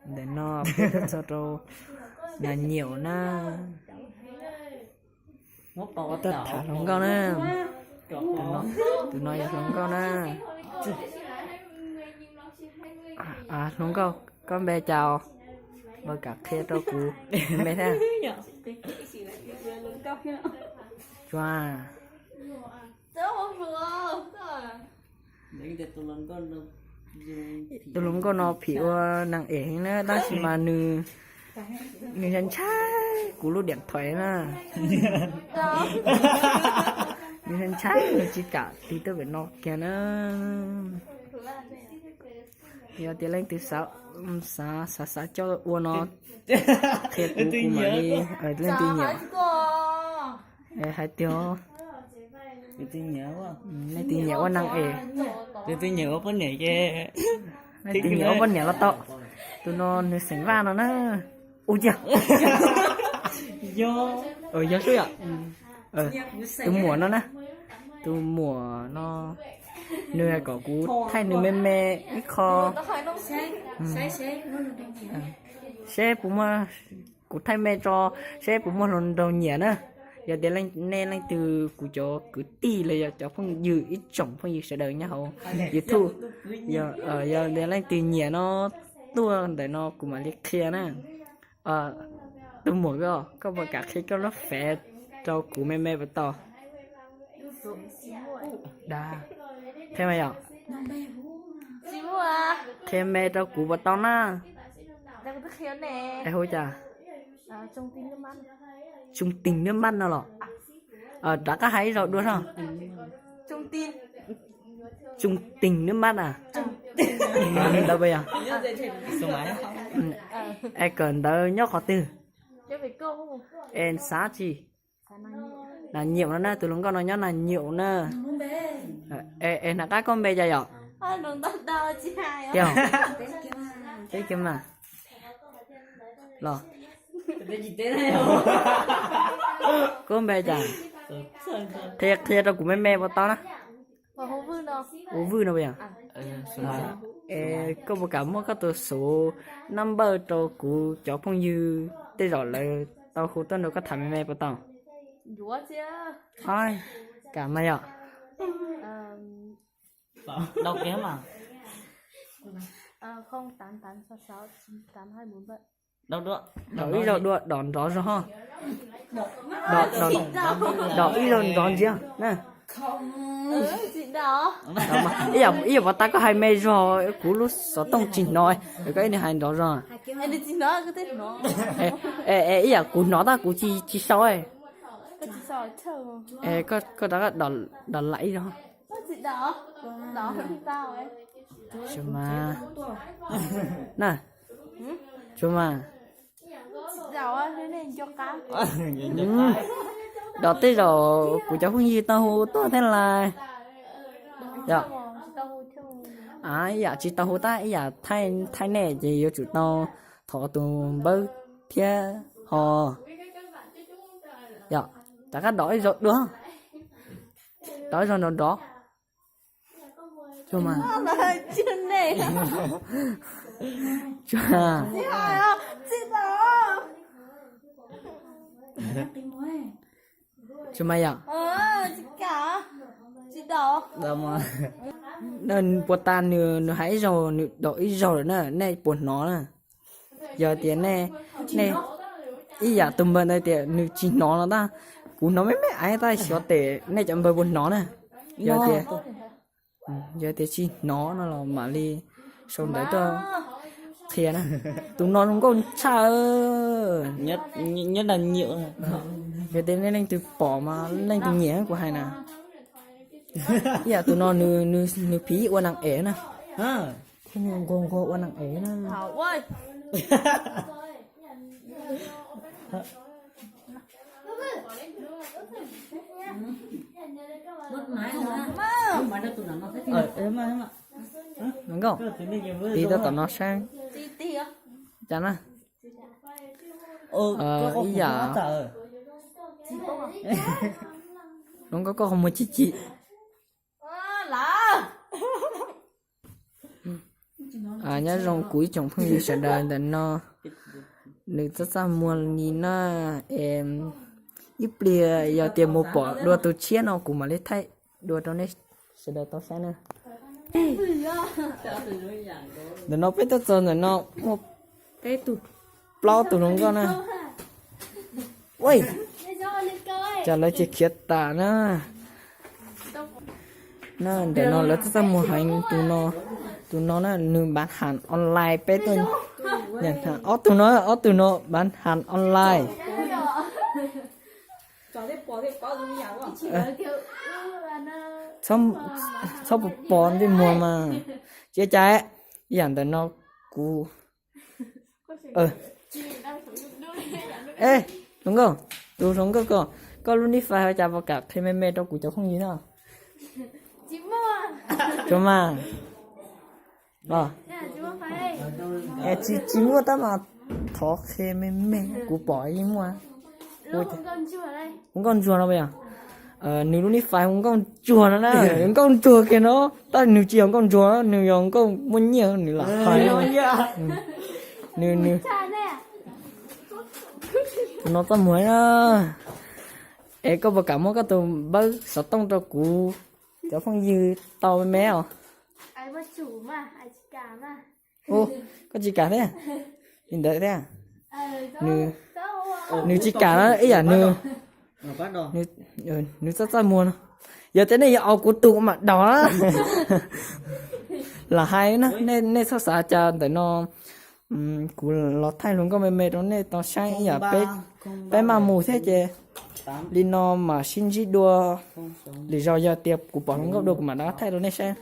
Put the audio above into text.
Ntawm no peb tuaj txog rau Nas Nyiam na. Tuaj tham hluas nkauj na. Tus no yog hluas nkauj na. Hluas nkauj, koj npe cas? Npawg kam qhia rau kuv npe thiab. Tsuas Tus hluas nkauj no phim ua neeg es heev na, tab sis mas nws, nws ntshai ntshai kuv lub diam thoim na. Nws ntshai ntshai nws tsis kam tig tuaj pem no kiag na. Yog tias leej twg xav, xav, xav, xav coj ua no, qhia kuv, kuv mam li, leej twg nyiam, hais tias leej twg nyiam ua neeg es, leej twg nyiam ua poj niam ces, leej twg nyiam ua poj niam los tau. Tus no nws xeem Vaj no na. Ua ciaj. Yog, yog xwb yom. Tus muam no na, tus muam no nws hais kom kuv thaij nws me me ib qho, seb puas muaj, kuv thaij me tso, seb puas muaj hluas nraug nyiam na. Yog tias nej leej twg, kuv cov kwv tij los yog cov phooj ywg, ib tsoom phooj ywg sawv daws nyob hauv YouTube, yog tias leej twg nyiam no, tuaj ntawm no kuv mam li qhia na. Tus muam, koj puas kam qhia koj lub Face rau kuv me me puas tau? Qhia me yom, qhia me rau kuv puas tau na? Hu cas? Tsoos Tis Nab Mab no los? Rov qab hais ib zaug dua no. Tsoos Tis Nab Mab na. Ntawd puas yog? Es kawm ntawv nyob qhov twg? Es xav tsis? Nas Nyiam no na, tus hluas nkauj no nyob Nas Nyiam na. Es hnov qab koj npe cas yom? Tiag, teb kiag mas los, koj npe cas? Qhia, qhia rau kuv me me puas tau na? Hu Vwj no puas yog? Es koj puas kam muab koj tus xuv nab npawj rau kuv cov phooj ywg tej zaum lawv tau hu tuaj nrog koj tham me me puas tau? Kam mas yom. Dom ib zaug dua, dom nrov zog. Dom ib zaug nrov ntxiv na. Ib yam puas tau koj hais me zog, kuv lub xov tooj tsis hnov, koj ib niag hais nrov zog. Ib yam kuv hnov tab kuv tsis sau. Koj rov qab dom lam ib zaug. Tsuas mas, na, tsuas mas. Dom tej zaum kuv cov phooj ywg tau hu tuaj thiab lawm. Ib yam tsis tau hu tab ib yam thaij nej ces yuav tsum tau thov tus npawb thiab ho. Yog, rov qab dom ib zaug dua. Dom ib zaug nrov nrov. Tsuas mas. Tsuas mas yom. Puas tas nws, nws hais ib zaug, nws dom ib zaug lawm na, nej puas hnov na? Yog tias nej, nej ib yam tus npawg ntawd tias nws tsis hnov no tab, kuv hnov me me aiv tab xyov tes nej cov npawg puas hnov na. Yog tias, yog tias tsis hnov no los mam li sau ntawv tuaj qhia na. Tus no zoo nkauj tshaj. Nyob Nas Nyiam. Yog tias nej leej twg pom mas leej twg nyiam kuv hais na. Ib yam tus no nws phim ua neeg ev na. Nquag nquag ua neeg ev na. Nkauj, tig tuaj tom no saib. Cas na? Ib yam hluas nkauj koj qhov muag chim chim. Nyob zoo kuv ib tsoom phooj ywg sawv daws ntawm no, nws txaj txaj muag li na. Ib pliag yog tias mus pom dua tus tshiab no kuv mam li thaij dua rau nej sawv daws tau saib na. Ntawm no peb tuaj txog ntawm no muaj peb tug, plaub tug hluas nkauj na. Ua cas lawv cia khiav tas na. Ntawm no lawv txaj txaj muag heev. Tus no na nws bán hàng online peb tuaj. Ob tug no, ob tug no bán hàng online. Txhob pom pom ntsej muag mas. Tsis ua cas, ib yam ntawm no kuv Hluas nkauj, tus hluas nkauj ko, koj lub nij fais ua cas puas kam qhia me me rau kuv cov phooj ywg na? Tsuas mas, tsis, tsis muaj tab mas thov qhia me me, kuv pom yeej muaj. Hu Nkauj Ntsuag no puas yog? Nws lub nij fais hu Nkauj Ntsuag no na. Nkauj Ntsuag kiag no, tab nws tsis yog Nkauj Ntsuag, nws yog Nkauj muaj nyiaj, nws lam hais. Nws, nws, tus no txaj muag na. Es koj puas kam muab koj tus npawb xov tooj rau kuv cov phooj ywg tau me me os? Koj tsis kam thiab? Li ntawd thiab. Nws tsis kam na, ib yam nws, nws txaj txaj muag no. Yog tias nej yuav au kuv tus mam daus na. Lam hais na, nej txhob xav cas ntawm no kuv los thaij hluas nkauj me me rau nej tau saib ib yam. Peb maj mus thiab ces li no mam sib ntsib dua. Lwm zaus yog tias kuv pom hluas nkauj dua kuv mam rov thaij rau nej saib.